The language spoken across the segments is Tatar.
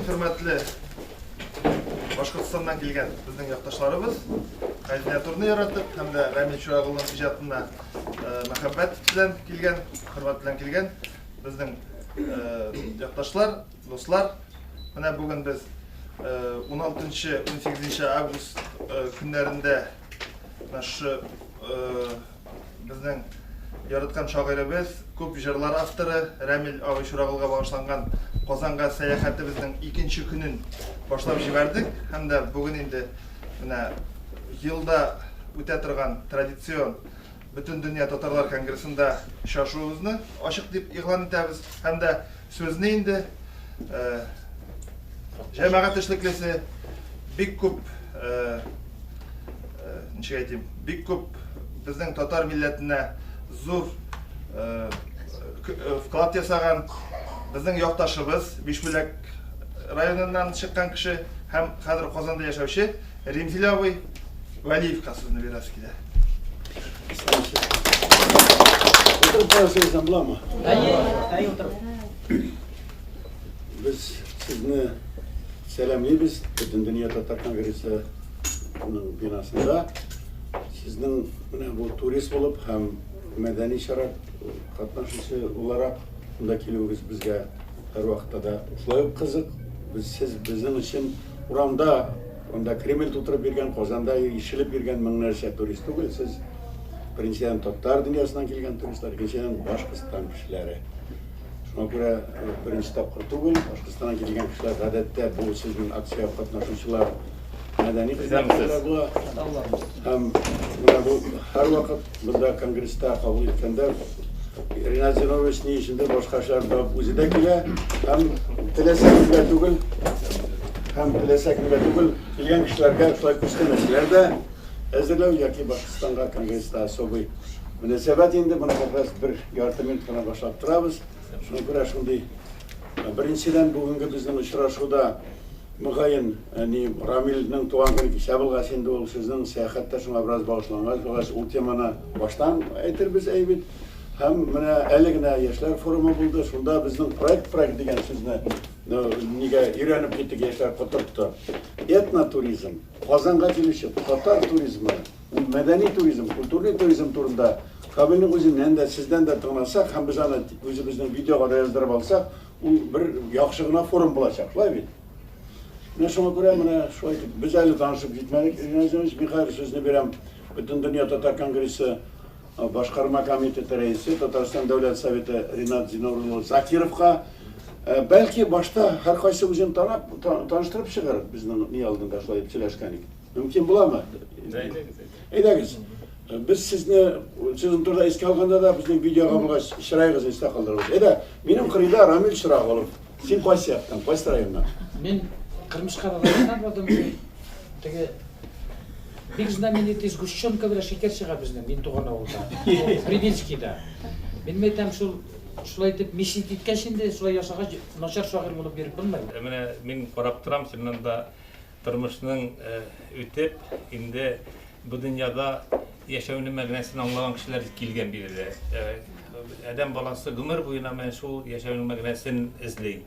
Хөрмәтле Башкортстаннан килгән безнең якташларыбыз, Хәзинә турны яратып һәм дә Рамил Чурагулның иҗатына мәхәббәт белән килгән, хөрмәт белән килгән безнең якташлар, дуслар. Менә бүген без 16-18 август көннәрендә менә шушы Безнең яраткан шагыйребез, күп җырлар авторы Рәмил абый Чурагылга багышланган Казанга сәяхәтебезнең икенче көнен башлап җибәрдек һәм дә бүген инде менә елда үтә торган традицион Бөтендөнья татарлар конгрессында очрашуыбызны ачык дип игълан итәбез һәм дә сүзне инде җәмәгать эшлеклесе бик күп ничек әйтим, бик күп безнең татар милләтенә зур вклад ясаган безнең якташыбыз, Бишбүләк районыннан чыккан кеше һәм хәзер Казанда яшәүче Римзил абый Вәлиевка сүзне бирәсе килә. Утырып каласыгыз, буламы? Әйе, әйе утырып. Без сезне сәламлибез Бөтендөнья татар конгрессы бинасында. Сезнең менә бу турист булып һәм мәдәни чара катнашучы буларак монда килүегез безгә һәрвакытта да шулай ук кызык. Без сез безнең өчен урамда анда Кремль тутырып йөргән, Казанда ишелеп йөргән меңнәрчә турист түгел, сез беренчедән татар дөньясыннан килгән туристлар, икенчедән Башкортстан кешеләре. Шуңа күрә беренче тапкыр түгел, Башкортстаннан килгән кешеләр гадәттә бу сезнең акциягә катнашучылар мәдәни хезмәткәрләр була. Һәм менә бу һәрвакыт монда конгресста кабул иткәндә Ринат Зинович ни өчендер башка эшләрен табып үзе дә килә һәм теләсә кемгә түгел, һәм теләсә кемгә түгел, килгән кешеләргә шулай күчтәнәчләр дә әзерләү яки Башкортстанга конгресста особый мөнәсәбәт инде, моны как раз бер ярты минут кына башлап торабыз. Шуңа күрә шундый беренчедән бүгенге безнең очрашуда мөгаен ни Рамилнең туган көне кичә булгач инде ул сезнең сәяхәт тә шуңа бераз багышлангач булгач ул теманы баштан әйтербез әйбит. Һәм менә әле генә яшьләр форумы булды, шунда безнең проект проект дигән сүзне нигә өйрәнеп киттек, яшьләр котыртты. Этнотуризм, Казанга килүче татар туризмы, ул мәдәни туризм, культурный туризм турында Камилнең үзеннән дә, сездән дә тыңласак һәм без аны үзебезнең видеога да яздырып алсак, ул бер яхшы гына форум булачак, шулай бит? Менә шуңа күрә менә шулай итеп без әле танышып җитмәдек, Ирина Зинович, мин хәзер сүзне бирәм Бөтендөнья татар конгрессы Башкарма комитеты рәисе, Татарстан Дәүләт Советы Ринат Зиннур улы Закировка. Бәлки башта һәркайсы үзен танап, таныштырып чыгар, безнең ни алдында шулай дип сөйләшкән идек. Мөмкин буламы? Әйдәгез. Әйдәгез. Без сезне сезнең турыда искә алганда да безнең видеога булгач чыраегызны истә калдырабыз. Әйдә, минем кырыйда Рамил Чырагулов. Син кайсы яктан, кайсы районнан? Мин Кырмышка районыннан булдым. Теге бик знаменитый сгущенка белән шикәр чыга безнең, мин туган авылда. Прибельскийда. Мин әйтәм, шул шулай итеп мечтать иткәч инде, шулай ясагач, начар шагыйрь булып йөреп булмый. Менә мин карап торам, чыннан да тормышның үтеп, инде бу дөньяда яшәүнең мәгънәсен аңлаган кешеләр килгән биредә. Адәм баласы гомер буена менә шул яшәүнең мәгънәсен эзли,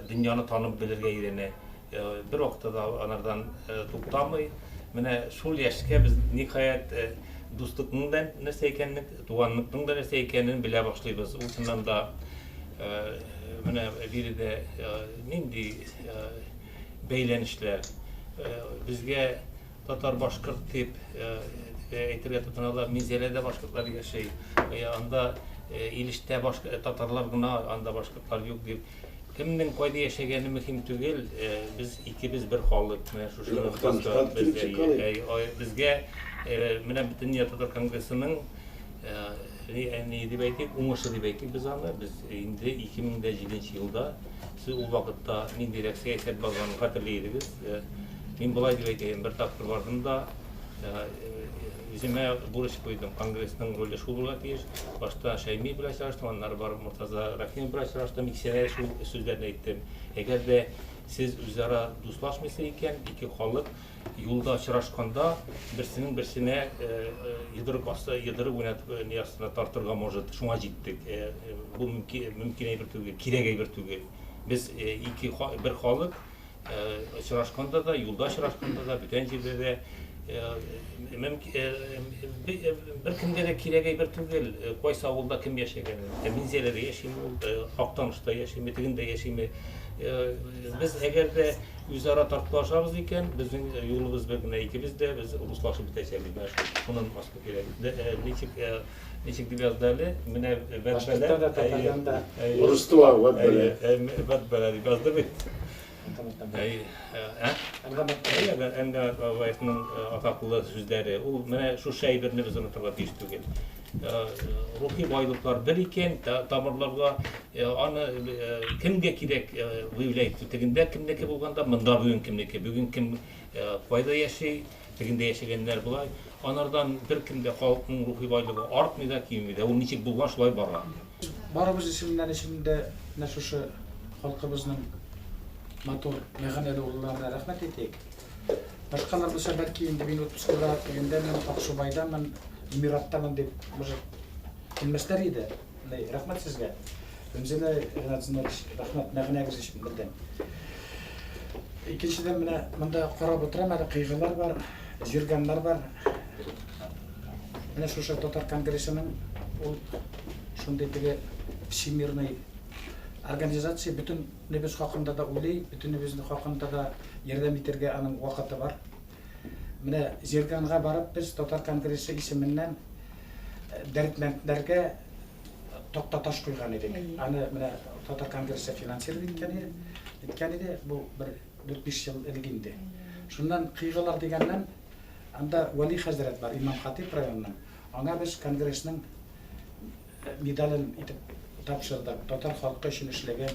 дөньяны танып белергә өйрәнә. Бер вакытта да анардан туктамый. Менә шул яшькә без ниһаять дуслыкның да нәрсә икәнен, туганлыкның да нәрсә икәнен белә башлыйбыз. Ул чыннан да менә биредә нинди бәйләнешләр. Безгә татар-башкорт дип әйтергә тотыналар. Минзәләдә башкортлар яши. Анда Илештә татарлар гына, анда башкортлар юк дип. Кемнең кайда яшәгәне мөһим түгел, без икебез бер халык. Менә шушы безгә менә Бөтендөнья татар конгрессының ни дип әйтик, уңышы дип әйтик без аны. Без инде 2007 елда, сез ул вакытта ниндирәк сәясәт барганын хәтерли идегез. Мин болай дип әйтәем, бер тапкыр бардым да, үземә бурыч куйдым. Конгрессның роле шул булырга тиеш. Башта Шәйми белән очраштым, аннары барып Мортаза Рәхимов белән очраштым. Икесенә дә шул сүзләрне әйттем. Әгәр дә сез үзара дуслашмыйсыз икән, ике халык юлда очрашканда берсенең берсенә йодрык асты, йодрык уйнатып ни астына тартырга может. Шуңа җиттек. Бу мөмкин, мөмкин әйбер түгел, кирәк әйбер түгел. Без ике бер халык очрашканда да, юлда очрашканда да, бүтән җирдә дә беркемгә дә кирәк әйбер түгел, кайсы авылда кем яшәгәне. Минзәләдә яшиме ул, Актанышта яшиме, тегендә яшиме. Без әгәр дә үзара тарткалашабыз икән, безнең юлыбыз бер генә, икебез дә без руслашып бетәчәкбез. Менә шул, шуны онытмаска кирәк. Ничек ничек дип язды әле? Менә Башкортта да, татардан да. Урыс туа, вәт бәла. Вәт бәла дип язды бит. Әнгам Атнабаевның атаклы сүзләре. Ул менә шушы әйберне без онытырга тиеш түгел. Рухи байлыклар бер икән, тамырларга аны кемгә кирәк выявлять итү. Тегендә кемнеке булганда, монда бүген кемнеке, бүген кем кайда яши, тегендә яшәгәннәр болай. Анардан беркем дә халыкның рухи байлыгы артмый да, кимеми дә. Ул ничек булган, шулай бара. Барыбыз исеменнән исемендә менә шушы халкыбызның матур, мәгънәле урыннарына рәхмәт әйтик. Башкалар булса, бәлки инде мин отпускыда тегендәмен, Аксубайдамын, Эмираттамын дип, может, килмәсләр иде. Менә рәхмәт сезгә. Рәмзилә Ринат Зиннурович, рәхмәт мәгънәгез өчен бердән. Икенчедән менә монда карап утырам әле кыйгылар бар, җирганнар бар. Менә шушы татар конгрессының ул шундый теге всемирный организация бөтенебез хакында да уйлый, бөтенебезнең хакында да ярдәм итәргә аның вакыты бар. Менә Зирганга барып без татар конгрессы исеменнән дәрдмәндләргә такта таш куйган идек. Аны менә татар конгрессы финансировать иткән иде. Иткән иде. Бу бер 4-5 ел элек инде. Шуннан кыйгылар дигәннән анда Вәли хәзрәт бар, имам хатип районының. Аңа без конгрессның медален итеп тапшырдык. Татар халкы өчен эшләгән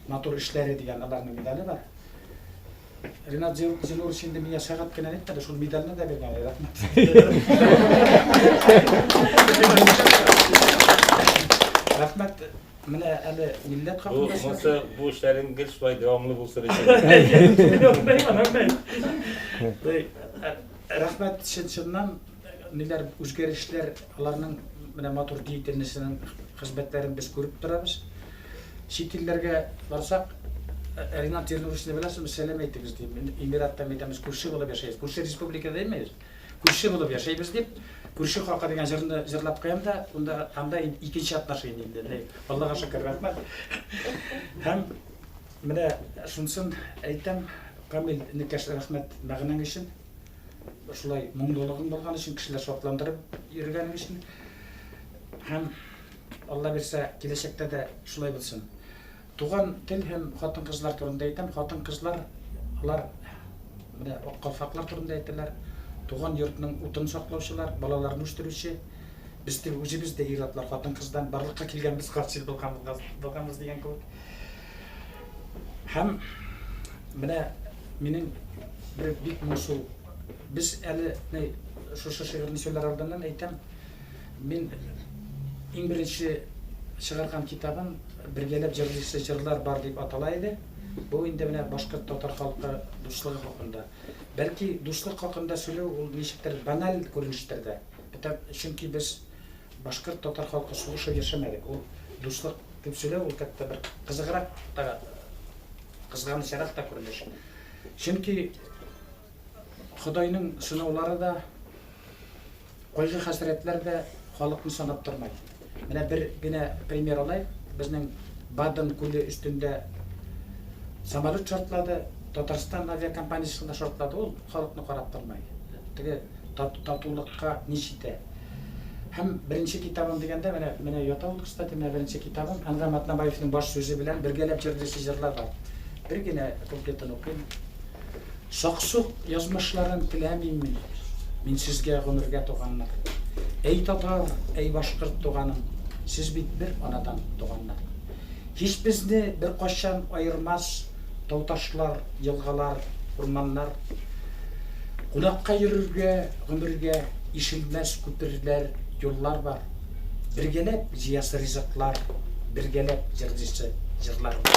матур эшләре дигән аларның медале бар. Ринат Зинурович инде миңа сәгать кенә әйтмәде, шул медальне дә биргән, рәхмәт. Рәхмәт. Менә әле милләт хакында Бу монсы бу эшләрең гел шулай дәвамлы булсын өчен. Рәхмәт чын-чыннан ниләр үзгәрешләр аларның менә матур деятельностеның хезмәтләрен без күреп торабыз. Чит илләргә барсак, Ринат Зиннуровичны беләсезме, сәлам әйтегез дим. Эмиратта әйтәбез, күрше булып яшәйбез. Күрше республикада димәбез. Күрше булып яшәйбез дип, күрше хакы дигән җырны җырлап куям да, унда анда икенче отношение инде. Аллага шөкер, рәхмәт. Һәм менә шунысын әйтәм, Камил энекәш, рәхмәт мәгънәң өчен. Шулай моңлылыгың булган өчен, кешеләр шатландырып йөргәнең өчен. Һәм Алла бирсә, киләчәктә дә шулай булсын. Туган тел һәм хатын-кызлар турында әйтәм. Хатын-кызлар, алар менә ак калфаклар турында әйтәләр. Туган йортның утын саклаучылар, балаларны үстерүче. Без тел үзебез дә ир-атлар хатын-кыздан барлыкка килгәнбез, хасил булганбыз, булганбыз дигән кебек. Һәм менә минем бер бик моңсу. Без әле шушы шигырьне сөйләр алдыннан әйтәм, Мин иң беренче чыгарган китабым Бергәләп җырлыйсы җырлар бар дип атала иде. Бу инде менә башкорт-татар халкы дуслыгы хакында. Бәлки, дуслык хакында сөйләү ул ничектер баналь күренештер дә. Чөнки без башкорт-татар халкы сугышып яшәмәдек. Ул дуслык дип сөйләү ул как-то бер кызыграк та, кызганычрак та күренеш. Чөнки Ходайның сынаулары да, Кайгы-хәсрәтләр дә халыкны санап тормый. Менә бер генә пример алайык. Безнең Баден күле өстендә самолет шартлады, Татарстан авиакомпаниясе генә шартлады, ул халыкны карап тормый. Теге татулыкка ни җитә. Һәм беренче китабым дигәндә, менә, менә ята ул, кстати, менә беренче китабым, Әнгам Атнабаевның баш сүзе белән бергәләп җырлыйсы җырлар бар. Бер генә куплетын укыйм. Саксук язмышларын теләмим мин, Мин сезгә гомергә туганнар. Әй татар, әй башкорт туганым, Сез бит бер анадан туганнар. Һич безне беркайчан аермас Тау-ташлар, елгалар, урманнар. Кунакка йөрергә гомергә Ишелмәс күперләр, юллар бар. Бергәләп җыясы ризыклар, Бергәләп җырлыйсы җырлар бар.